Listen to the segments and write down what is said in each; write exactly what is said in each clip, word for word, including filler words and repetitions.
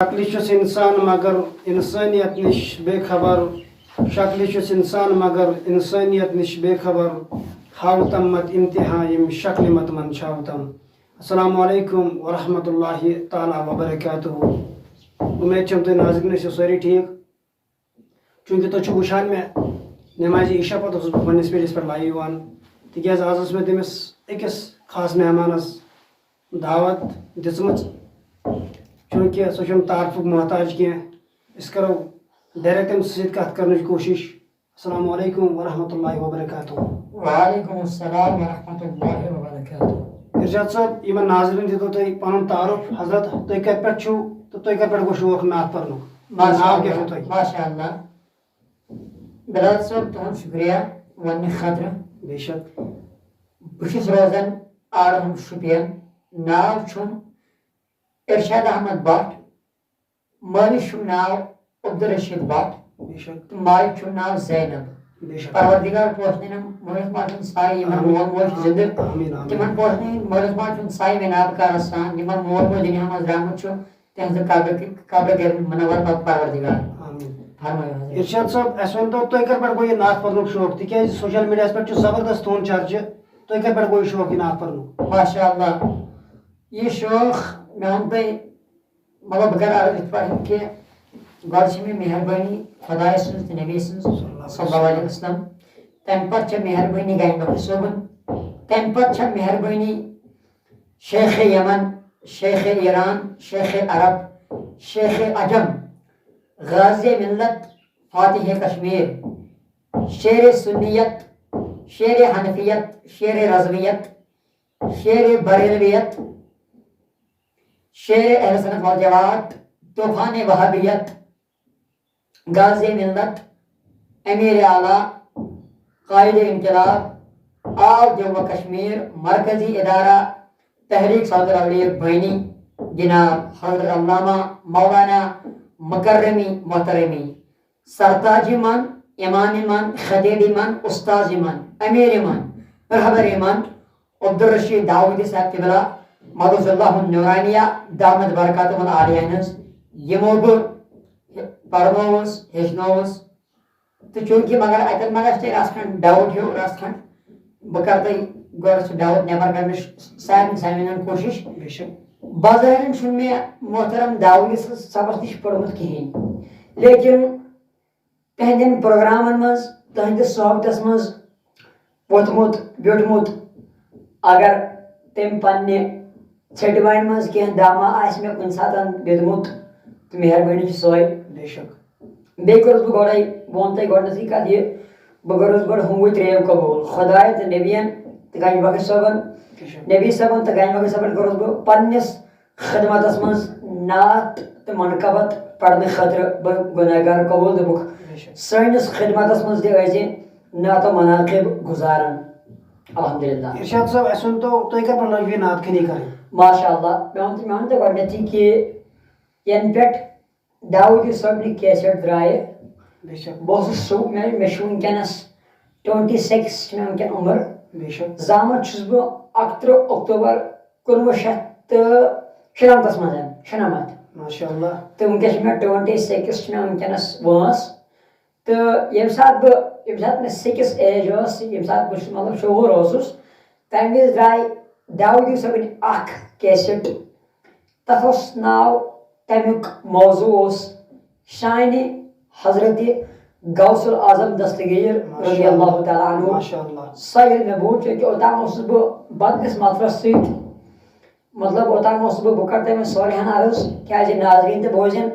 شکلہِ چھُس انسان مگر انسانیت نِش بے خبر۔ شکلہِ چھُس انسان مگر انسانیت نِش بے خبر۔ ہاوتم مت انتہا ییٚمہِ شکلہِ مت منٛدچھاوتم۔ السلام علیکم ورحمۃ اللہ تعالیٰ وبرکاتہ۔ امید چھم تُہۍ ناظرین ٲسِو سٲری ٹھیٖک۔ چوٗنٛکہِ تُہۍ چھِو وٕچھان مےٚ نٮ۪مازِ عشاء پتہٕ اوسُس بہٕ پننِس پیجس پٮ۪ٹھ live یِوان، تِکیازِ آز ٲس مےٚ تٔمِس أکِس خاص مہمانس دعوت دِژمٕژ۔ چوٗنٛکہِ سُہ چھُنہٕ تعارفُک محتاج کینٛہہ، أسۍ کرو direct تٔمۍ سۭتۍ کتھ کرنٕچ کوٗشش۔ السلام علیکم ورحمۃ اللہ وبرکاتہ۔ وعلیکم السلام ورحمۃ اللہ وبرکاتہ۔ ارشاد صٲب، یِمن ناظرین دِتو تُہۍ پنُن تعارُف۔ حضرت، تُہۍ کتہِ پٮ۪ٹھ چھِو تہٕ تُہۍ کتہِ پٮ۪ٹھ گوٚو شوق نعت پرنُک؟ ماشاء ناو کیٛاہ چھُو اللہ، تۄہہِ؟ ماشاء اللہ۔ بلال صٲب، تُہُنٛد شُکریہ وننہٕ خٲطرٕ۔ بے شک۔ بہٕ چھُس روزان آڑہم شُپین۔ ناو چھُم ارشاد احمد بٹ۔ مٲلِس چھُم ناو عبدالرشید بٹ۔ بے شک۔ تہٕ ماجہِ چھُم ناو زینب۔ بے شک۔ پروردگار پوشنٲوِنم مٲلِس ماجہِ ہُنٛد سایہِ، یِمن آمین۔ مول موج چھُ زِندٕ، آمین، آمین۔ تِمن پوشنٲوِن مٲلِس ماجہِ ہُنٛد سایہِ وینا بکارس سان، یِمن مول موج دُنیا منٛز درٛامُت چھُ، تِہنٛزٕ قبرٕ قبرٕ گٔژھِن منور پتہٕ پروردگار۔ آمین۔ فرمٲیِو حضرت۔ ارشاد صٲب، اَسہِ ؤنۍ تو، تُہۍ کَتہِ پٮ۪ٹھ گوٚو یہِ نعت پرنُک شوق؟ تِکیازِ social media ہَس پٮ۪ٹھ چھُ زبردست تُہُنٛد چرچہٕ، تُہۍ کَتہِ پٮ۪ٹھ گوٚو یہِ شوق یہِ نعت پرنُک؟ ماشاء اللہ، یہِ شوق مےٚ ووٚن تۄہہِ، مطلب، بہٕ کَرٕ عرض یِتھ پٲٹھۍ کہِ گۄڈٕ چھِ مےٚ مہربٲنی خۄدایَس سٕنٛز تہٕ نبی سٕنٛز صلی اللہ علیہ وسلم۔ تَمہِ پَتہٕ چھےٚ مہربٲنی گامہِ بخش صٲبُن۔ تَمہِ پَتہٕ چھےٚ مہربٲنی شیخ یمن، شیخ ایران، شیخ عرب، شیخ عجم، غازی ملت، فاتح کشمیر، شیر سنیت، شیر حنفیت، شیر رضویت، شیر بریلویت، شیر اہل سنت والجماعت، طوفان وہابیت، غازی ملت، امیر اعلیٰ، قائد انقلاب، آل جموں و کشمیر، مرکزی ادارہ تحریک صدر علی بینی، جناب حضرت علامہ مولانا مکرمی محترمی، سرتاج من، امام من، خطیب من، استاذ من، امیر من، رہبر من، عبدالرشید داؤدی صاحب قبلہ، مدظ اللہ النورانیہ، دامت برکاتہم العالیہ ہٕنٛز یِمو بہٕ پرنووُس، ہیٚچھنووُس۔ تہٕ چوٗنٛکہِ مگر اَتٮ۪ن ما گژھِ تۄہہِ رژھ کھنٛڈ doubt ہیوٗ، رژھ کھنٛڈ، بہٕ کرٕ تۄہہِ گۄڈٕ سُہ doubt نٮ۪بر کڑنٕچ سارنٕے سامعیٖنن کوٗشِش۔ بے شک۔ بظٲہِرن چھُنہٕ مےٚ محترم داؤدی صٲبس نِش پوٚرمُت کِہیٖنۍ، لیکن تہنٛدٮ۪ن پروگرامن منٛز، تہنٛدِس صحبتس منٛز ووٚتھمُت بیوٗٹھمُت، اگر تٔمۍ پننہِ ژھٹہِ وانہِ منٛز کینٛہہ دامہ آسہِ مےٚ کُنہِ ساتن دیُتمُت، تہٕ مہربٲنی چھِ سۄے۔ بے شک۔ بیٚیہِ کٔرٕس بہٕ گۄڈَے، بہٕ وَنہٕ تۄہہِ گۄڈٕنیتھٕے کَتھ یہِ، بہٕ کٔرٕس گۄڈٕ ہُموٕے ترٛیٚیو قبوٗل، خۄداے تہٕ نبیَن تہٕ گنج بخش صٲبن۔ بے شک۔ نبی صٲبن تہٕ گنج بخش صٲبن کٔرٕس بہٕ پننِس خدمتس منٛز نعت تہٕ منقبت پرنہٕ خٲطرٕ بہٕ گناہگار قبول دوٚپُکھ۔ بے شک۔ سٲنِس خدمتس منٛز تہِ ٲسۍ زِ نعت و مناقب گُزاران۔ الحمدللہ۔ ارشاد صٲب، اَسہِ ؤنۍ تو، تۄہہِ کَتہِ پٮ۪ٹھ لٲج یہِ نعت خٲنی کَرٕنۍ؟ ماشاء اللہ، مےٚ ووٚن تہٕ، مےٚ ووٚن تۄہہِ گۄڈٕنیتھٕے کہِ ینہٕ پٮ۪ٹھ داؤدی صٲبنہِ کیسٹ درٛایہِ۔ بے شک۔ بہٕ اوسُس سُہ، مےٚ، مےٚ چھُ وٕنکیٚنَس twenty six چھِ مےٚ وٕنکیٚن عمر۔ بے شک۔ زامُت چھُس بہٕ اَکترٕہ اکتوبر کُنوُہ شیٚتھ تہٕ شُنَمتَس منٛز، شُنَمَتھ۔ ماشاء اللہ۔ تہٕ وٕنکیٚس چھِ مےٚ twenty six چھِ مےٚ وٕنکیٚنَس وٲنٛس۔ تہٕ ییٚمہِ ساتہٕ بہٕ، ییٚمہِ ساتہٕ مےٚ six age ٲس، ییٚمہِ ساتہٕ بہٕ، مطلب، شعوٗر اوسُس، تَمہِ وِزِ درٛاے داؤدی صٲبٕنۍ اَکھ کیسٹ۔ تَتھ اوس ناو، تَمیُک موضوع اوس شانِ حضرت غوث العظم دستگیر رضی اللہ تعالیٰ عنہ۔ ماشاء اللہ۔ سۄ ییٚلہِ مےٚ بوٗز، چونکہ اوٚتام اوسُس بہٕ بدلِس مطلبس سۭتۍ، مطلب، اوٚتام اوسُس بہٕ، بہٕ کرٕ تۄہہِ وۄنۍ صالحانہ عرض، کیازِ ناظریٖن تہِ بوزن۔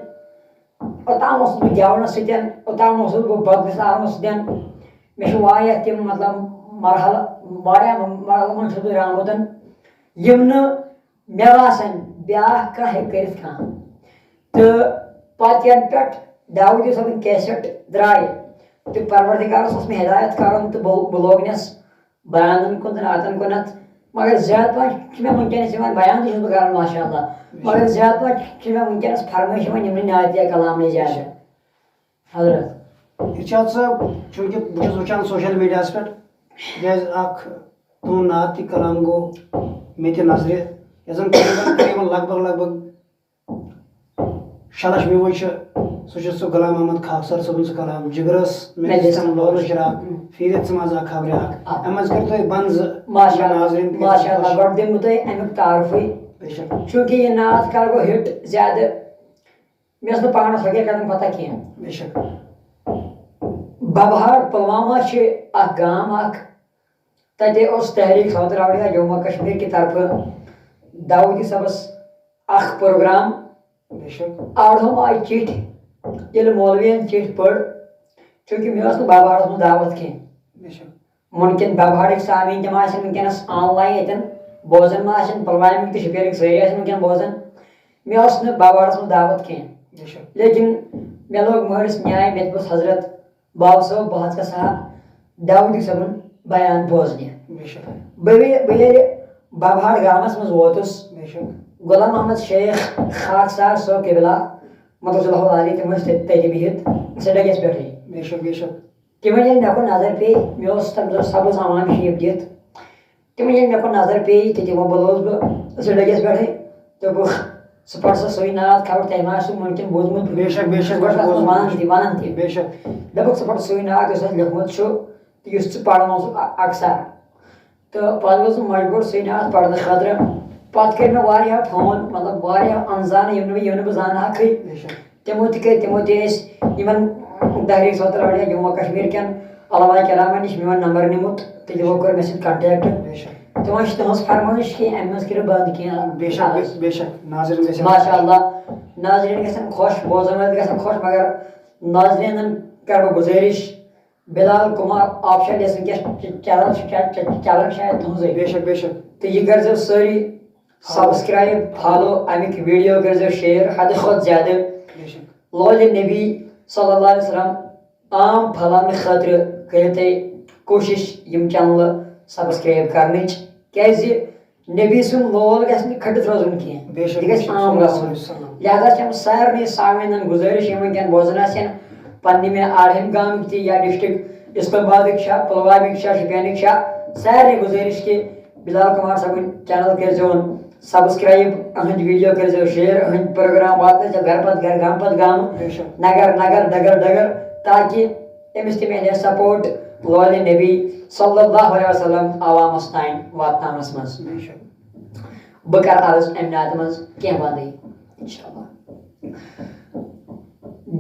اوٚتام اوسُس بہٕ گٮ۪ونس سۭتۍ، اوٚتام اوسُس بہٕ بدلِس عالمس سۭتۍ۔ مےٚ چھُ واریاہ تِم، مطلب، مرحلہٕ، واریاہ مرحلہٕ منٛز چھُس بہٕ درٛامُت، یِم نہٕ مےٚ باسان بیٛاکھ کانٛہہ ہیٚکہِ کٔرِتھ کانٛہہ۔ تہٕ پتہٕ ینہٕ پٮ۪ٹھ داؤدی صٲبٕنۍ کیسٹ درٛایہِ تہٕ پروردگارس اوس مےٚ ہدایت کرُن تہٕ بہٕ، بہٕ لوگنس بیانن کُن تہٕ نعتن کُنتھ۔ مگر زیادٕ پہن چھِ مےٚ وٕنکیٚنس یِوان، بیان تہِ چھُس بہٕ کران ماشاء اللہ، مگر زیادٕ پہن چھِ مےٚ وٕنکیٚنس فرمٲیش یِوان یِمنٕے نعتیہ کلامنٕے زیادٕ۔ حضرت۔ ارشاد صٲب، چوٗنٛکہِ بہٕ چھُس وٕچھان social media ہَس پٮ۪ٹھ، تِکیٛازِ اَکھ تُہُنٛد نعت تہِ کلام گوٚو مےٚ تہِ نظرِ، یَتھ زَن قریٖباً، قریٖباً لگ بگ، لگ بگ شلش میوے چھُ، سُہ چھُ سُہ غلام محمد خاکسار صٲبُن سُہ کلام، جگرس مےٚ مےٚ دِژ دِژ تَم لولہٕ لولہٕ شراک، شراک۔ پھیٖرِتھ ژٕ منٛزا خبرِ اکھ۔ آ۔ اَمہِ منٛز کٔرۍ تُہۍ بنٛد زٕ ماشاء اللہ، ناظریٖن تہِ ماشاء اللہ، خۄش۔ گۄڈٕ دِمہٕ بہٕ تۄہہِ اَمیُک تعارفٕے۔ بے شک۔ چوٗنٛکہِ یہِ نعت کلہٕ گوٚو ہِٹ زیادٕ، مےٚ ٲس نہٕ پانَس وغیرہ کَران پَتہ کینٛہہ۔ بے شک۔ ببہار پلوامہ چھِ اَکھ گام اَکھ، تَتہِ اوس تحریٖک صوتراوڑیا جموں و کشمیر کہِ طرفہٕ داوودی صٲبَس اَکھ پروگرام۔ بے شک۔ آڑہوم آیہِ چِٹھۍ، ییٚلہِ مولویَن چِٹھۍ پٔر، چوٗنٛکہِ مےٚ ٲس نہٕ ببہارَس منٛز دعوت کینٛہہ۔ بے شک۔ مُمکِن ببہارٕکۍ سامعیٖن تہِ ما آسن وٕنکیٚنَس آن لاین ییٚتٮ۪ن بوزان ما آسن، پلوامِکۍ تہٕ شُپینٕکۍ سٲری آسن وٕنکیٚن بوزان۔ مےٚ ٲس نہٕ ببہارَس منٛز دعوت کینٛہہ۔ بے شک۔ لیکن مےٚ لوٚگ مٲلِس نیاے، مےٚ دوٚپُس، "حضرت بابہٕ صٲب، بہٕ حظ گژھٕ ہا داوودی صٲبُن بیان بوزنہِ۔" بے شک۔ بہٕ ییٚلہِ، بہٕ ییٚلہِ ببہار گامَس منٛز ووتُس، بے شک۔ غلام محمد شیخ خاکسار صٲب قبلہ مدد اللہ علیہ، تِم ٲسۍ تَتہِ، تَتہِ بِہِتھ سٹیجَس پٮ۪ٹھٕے۔ بے شک، بے شک۔ تِمن ییٚلہِ مےٚ کُن نظر پیٚیہِ، مےٚ اوس تَمہِ دۄہ سبٕز عوام شیٖپ دِتھ۔ تِمن ییٚلہِ مےٚ کُن نظر پیٚیہِ تہٕ تِمو بُلووُس بہٕ سٹیجَس پٮ۪ٹھٕے۔ دوٚپُکھ، "ژٕ پَر سا سُے نعت، خبر تۄہہِ ما آسِوٕ مُمکِن بوٗزمُت؟" بے شک، بے شک، بہٕ چھُس بوٗزمُت۔ وَنان تہِ، وَنان تہِ۔ بے شک۔ دوٚپُکھ، "ژٕ پَر سُے نعت یُس اَسہِ لیوٚکھمُت چھُ تہٕ یُس ژٕ پَران اوسُکھ اَ-، اَکثر۔" تہٕ پَتہٕ گوٚوُس بہٕ مجبوٗر سُے نعت پَرنہٕ خٲطرٕ۔ پَتہٕ کٔرۍ مےٚ واریاہ فون، مطلب، واریاہ اَنزان، یِم نہٕ بہٕ، یِم نہٕ بہٕ زانہٕ ہاکھٕے۔ بے شک۔ تِمو تہِ کٔرۍ، تِمو تہِ ٲسۍ یِمن تحریٖک صوتراوڑیا جموں و کشمیر کٮ۪ن علماء کرامن نِش میون نمبر نیوٗمُت تہٕ تِمو کوٚر مےٚ سۭتۍ contact۔ بے شک۔ تِمن چھِ تُہنٛز فرمٲیش کہِ اَمہِ منٛز کٔرِو بنٛد کینٛہہ۔ بے شک، بے، بے شک۔ ناظریٖن گژھن ماشاء اللہ، ناظریٖن گژھن خۄش، بوزن وٲلۍ تہِ گژھن خۄش، مگر ناظریٖنن کرٕ بہٕ گُزٲرِش، بلال کمار آفیشل یۄس وٕنکیٚس چ-، چلان چھِ، چ-، چ-، چلان شاید تُہنٛزٕے۔ بے شک، بے شک۔ تہٕ یہِ کٔرزیو سٲری subscribe، follow، اَمِکۍ video کٔرزیو share حدٕ کھۄتہٕ زیادٕ۔ بے شک۔ لولِ نبی صلی اللہ علیہ وسلم عام پھٔہلاونہٕ خٲطرٕ کٔرِو تُہۍ کوٗشِش یِم channel subscribe کرنٕچ، کیازِ نبی سُنٛد لول گژھِ نہٕ کھٔٹِتھ روزُن کینٛہہ، بے شک، یہِ گژھِ بے شک، عام صلی اللہ گژھُن۔ علیہ وسلم۔ لہذا چھِ یِم سارنٕے سامعیٖنَن گُزٲرِش، یِم وٕنکیٚن بوزان آسن، پننہِ مےٚ آرہم گامٕکۍ تہِ یا district اسلام آبادٕکۍ چھا، پلوامِکۍ چھا، شُپینٕکۍ چھا، سارنٕے گُزٲرِش کہِ بلال کمار صٲبٕنۍ channel کٔرۍزیون subscribe، أہٕنٛدۍ video کٔرۍزیو share، أہٕنٛدۍ program واتنٲیزیو گرٕ پتہٕ گرٕ، گامہٕ پتہٕ گامہٕ، بے شک۔ نگر نگر، ڈگر ڈگر، تاکہِ أمِس تہِ میلہِ ہے support لولِ نبی صلی اللہ علیہ وسلم عوامس تام واتناونس منٛز۔ بے شک۔ بہٕ کرٕ عرض امہِ نعتہِ منٛز کینٛہہ وندٕے، انشاءاللہ۔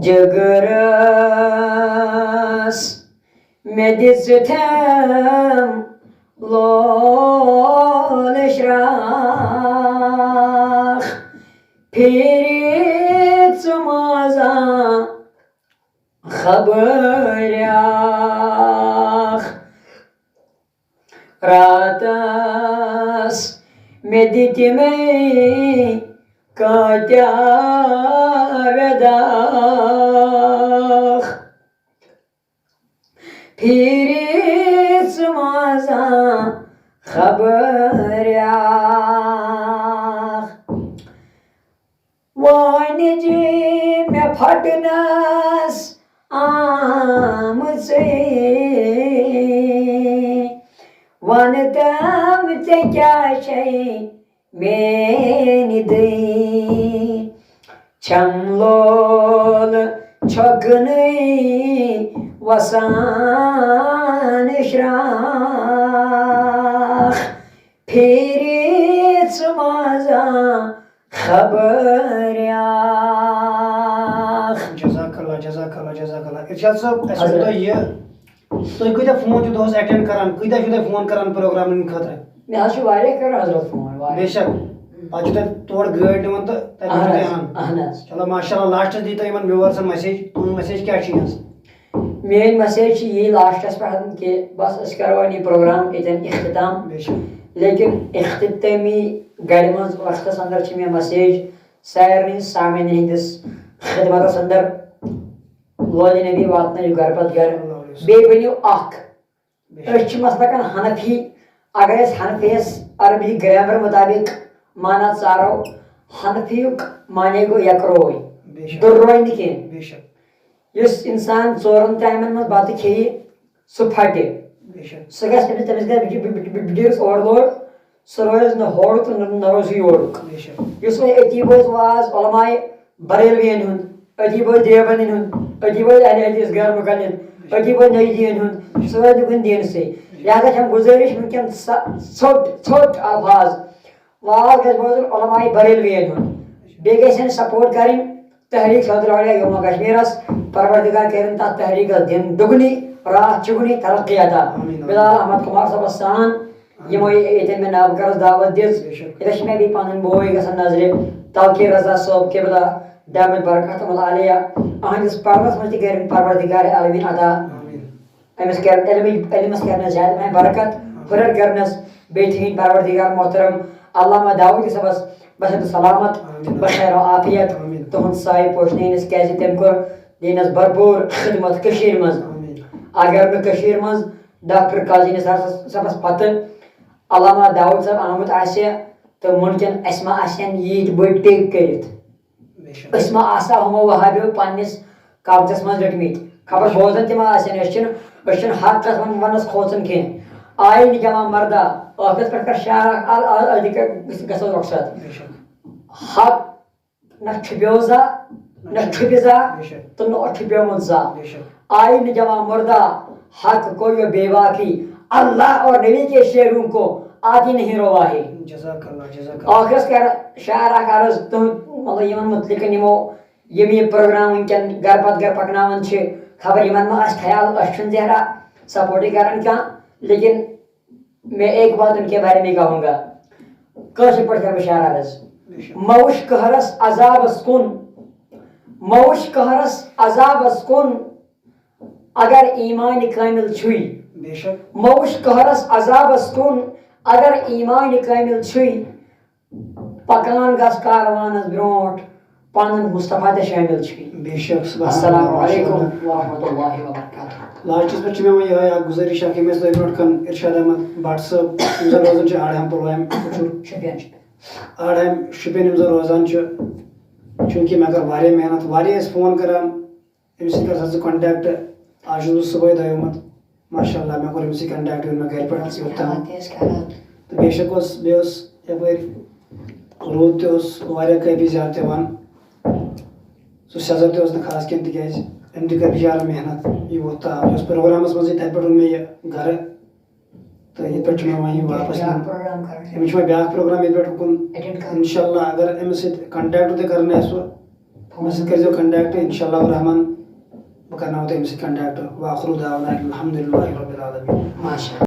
جگرس مےٚ دِژٕتھم لول شراکھ، پھیٖرِتھ ژٕ منٛزا خبریاکھ۔ راتس مےٚ دِتۍ مے کٲتیٛاہ وٮ۪داکھ، پھیٖرِتھ ژٕ منٛزا خبریاکھ۔ وٲنجہِ مےٚ پھٹنس آمژٕے، وَن تم ژےٚ کیٛاہ چھے میٛانہِ دٔے؟ چھم لول چھۄکنٕے وسان شراکھ، پھیٖرِتھ ژٕ منٛزا خبریاکھ۔ جزاک اللہ، جزاک اللہ، جزاک اللہ۔ ارشاد صٲب، اَسہِ ؤنۍ تو یہِ، تُہۍ کۭتیٛاہ فون چھِو دۄہَس attend کران؟ کۭتیٛاہ چھِو تُہۍ فون کران پروگرامن ہٕنٛدِ خٲطرٕ؟ مےٚ حظ چھِ واریاہ کران حضرت فون، واریاہ۔ بے شک۔ پتہٕ چھِو تُہۍ تورٕ گٲڑۍ نِوان تہٕ تَتہِ پٮ۪ٹھ چھِو تُہۍ اہن حظ، اَنان۔ اہن حظ۔ چلو، ماشاء اللہ، لاسٹَس دِیِو تُہۍ یِمن viewers-ن message، تُہٕنٛز message کیٛاہ چھِ یِہٕنٛز؟ میٛٲنۍ message چھِ یی last-س پٮ۪ٹھ کہِ بس، أسۍ کرو وۄنۍ یہِ پروگرام ییٚتٮ۪ن اختتام۔ بے شک۔ لیکن اختتٲمی گڑِ منٛز وقتس اندر چھِ مےٚ message سارنٕے سامعیٖنَن ہٕنٛدِس خدمتس اندر، لولِ نبی واتنٲیِو گرٕ پتہٕ گرٕ۔ بیٚیہِ بٔنِو اکھ۔ بے شک۔ أسۍ چھِ مثلاً حنفی، اگر أسۍ حنفیَس عربی grammar مطابق معنہ ژارو، حنفیُک معنی گوٚو یکروے، بے شک۔ دُرروے نہٕ کینٛہہ۔ بے شک۔ یُس انسان ژورن ٹایمن منٛز بتہٕ کھیٚیہِ، سُہ پھٹہِ۔ بے شک۔ سُہ گژھِ تٔمِس، تٔمِس گژھِ بِچ-، بِچ-، بِچ-، بِچٲرِس overload، سُہ روزِ نہٕ ہورُک تہٕ نہ، نہ روزِ یورُک۔ بے شک۔ یُس وۄنۍ أتی بوزِ واز علماے بریلوین ہُنٛد، أتی بوزِ دیوبندین ہُنٛد، أتی بوزِ اہل حدیث غیر مقلد، أتی بوزِ نجدین ہُنٛد، سٲری کُنہِ دینسٕے۔ لہذا چھم گُزٲرِش وٕنکیٚن سا-، ژھوٚٹ ژھوٚٹ الفاظ، واز گژھِ بوزُن علماء بریلوین ہُنٛد۔ بیٚیہِ گژھن سپورٹ کرٕنۍ تحریک صدر علیا یوم کشمیرس۔ پروردگار کرن تتھ تحریکس دِن دُگنی راتھ چُگنی ترقی عطا۔ آمین۔ بلال احمد کمار صٲبس سان یِمو ییٚتٮ۪ن مےٚ نابکرس دعوت دِژ، بے شک۔ ییٚتٮ۪تھ چھِ مےٚ بیٚیہِ پنٕنۍ بوے گژھان نظرِ، توقیر رضا صٲب قبلہ دامت برکاتہم العالیہ۔ أہنٛدِس پرنس منٛز تہِ کرن پروردگار عالمین عطا۔ آمین۔ أمِس کرن علمٕچ، علمس کرنس زیادٕ پہن برکت، ہُرٮ۪ر کرنس، بیٚیہِ تھٲیِن پروردگار محترم علامہ داوود صٲبس بصحت و سلامت، آمین۔ بخیر و عافیت، آمین۔ تُہُنٛد سایہِ پوشنٲیِنس، کیازِ تٔمۍ کوٚر دیٖنس بھرپوٗر خدمت کٔشیٖرِ منٛز۔ آمین۔ اگر نہٕ کٔشیٖرِ منٛز ڈاکٹر قاضی نثار صٲبس پتہٕ علامہ داوود صٲب آمُت آسہِ، تہٕ مُمکِن اَسہِ ما آسہِ ہن ییٖتۍ بٔڑۍ ٹیٚکۍ کٔرِتھ۔ بے شک۔ أسۍ ما آسہٕ ہا ہُمو وہابیو پننِس قبضس منٛز رٔٹمٕتۍ؟ خبر بوزان تہِ ما آسن۔ أسۍ چھِنہٕ، أسۍ چھِنہٕ حق کتھ ون-، وننس کھوژان کینٛہہ۔ آیہِ نہٕ جمع مردہ، ٲخرس پٮ۪ٹھ کر شعر اکھ ال-، ال-، أزِکۍ گژھو رۄخصت۔ بے شک۔ حق نہ چھُپیو زا، نہ چھُپہِ زا، بے شک۔ تہٕ نہ چھُپیومُت زا۔ بے شک۔ آیہِ نہٕ جمع مردہ، حق کو یہ بے باقی، اللہ اور نبی کے شعروں کو آتی نہیں رواہی۔ جزاک اللہ، جزاک اللہ۔ آخرس کر شعر اکھ عرض تُہُنٛد، مطلب، یِمن مُتعلِق یِمو، یِم یہِ پروگرام وٕنکیٚن گرٕ پتہٕ گرٕ پکناوان چھِ، خبر یِمن ما آسہِ خیال أسۍ چھِنہٕ ظٲہرا سپورٹٕے کران کانٛہہ، لیکن میں ایک بات ان کے بارے میں کہوں گا۔ کٲشِر پٲٹھۍ کرٕ بہٕ شعر عرض۔ بے شک۔ مہ وٕچھ قہرس عذابس کُن، مہ وٕچھ قہرس عذابس کُن، اگر ایمان کامل چھُے۔ بے شک۔ مہ وٕچھ قہرس عذابس کُن، اگر ایمان کامل چھُے، پکان گژھ کاروانس برونٛٹھ، پنُن مصطفیٰ تہِ شٲمِل چھُے۔ بے شک، سبحان السلام اللہ، ماشاء علیکم اللہ۔ ورحمۃ اللہ وبرکاتہ۔ لاسٹس پٮ۪ٹھ چھِ مےٚ وۄنۍ یِہوٚے اکھ گُزٲرِش اکھ، ییٚمہِ ٲسۍ تۄہہِ برونٛٹھ کَن ارشاد احمد بٹ صٲب، یِم زَن روزان چھِ آڑہَم پُلوامہِ، شُپین، شُپین۔ آڑہَم شُپین یِم زَن روزان چھِ، چوٗنٛکہِ مےٚ کٔر واریاہ محنت، واریاہ ٲسۍ فون کران، أمِس سۭتۍ کر سا ژٕ contact۔ آز چھُس بہٕ صُبحٲے دۄیومُت۔ ماشاء اللہ، مےٚ کوٚر أمِس سۭتۍ contact، ووٚن مےٚ گرِ پٮ۪ٹھ ژٕ یوٚت تام۔ تہٕ بے شک اوس، بیٚیہِ اوس یَپٲرۍ روٗد تہِ اوس واریاہ کٲفی زیادٕ پٮ۪وان۔ سُہ سٮ۪زر تہِ اوس نہٕ خاص کینٛہہ، تِکیٛازِ أمۍ تہِ کٔر بِچارٕ محنت، یہِ ووت تام۔ یہِ اوس پروگرامَس منٛزٕے، تَتہِ پٮ۪ٹھ اوٚن مےٚ یہِ گرٕ۔ تہٕ ییٚتہِ پٮ۪ٹھ چھُ مےٚ وۄنۍ یہِ واپس نیُن۔ أمِس چھُ وۄنۍ بیٛاکھ پروگرام ییٚتہِ پٮ۪ٹھ اُکُن۔ اِنشاء اللہ اگر أمِس سۭتۍ contact تہِ کرُن آسہِ، مےٚ سۭتۍ کٔرۍزیو contact، انشاء اللہ الرحمن بہٕ کرناوو تۄہہِ أمِس سۭتۍ contact۔ وآخر دعوانا الحمدللہ رب العالمین۔ ماشاء اللہ۔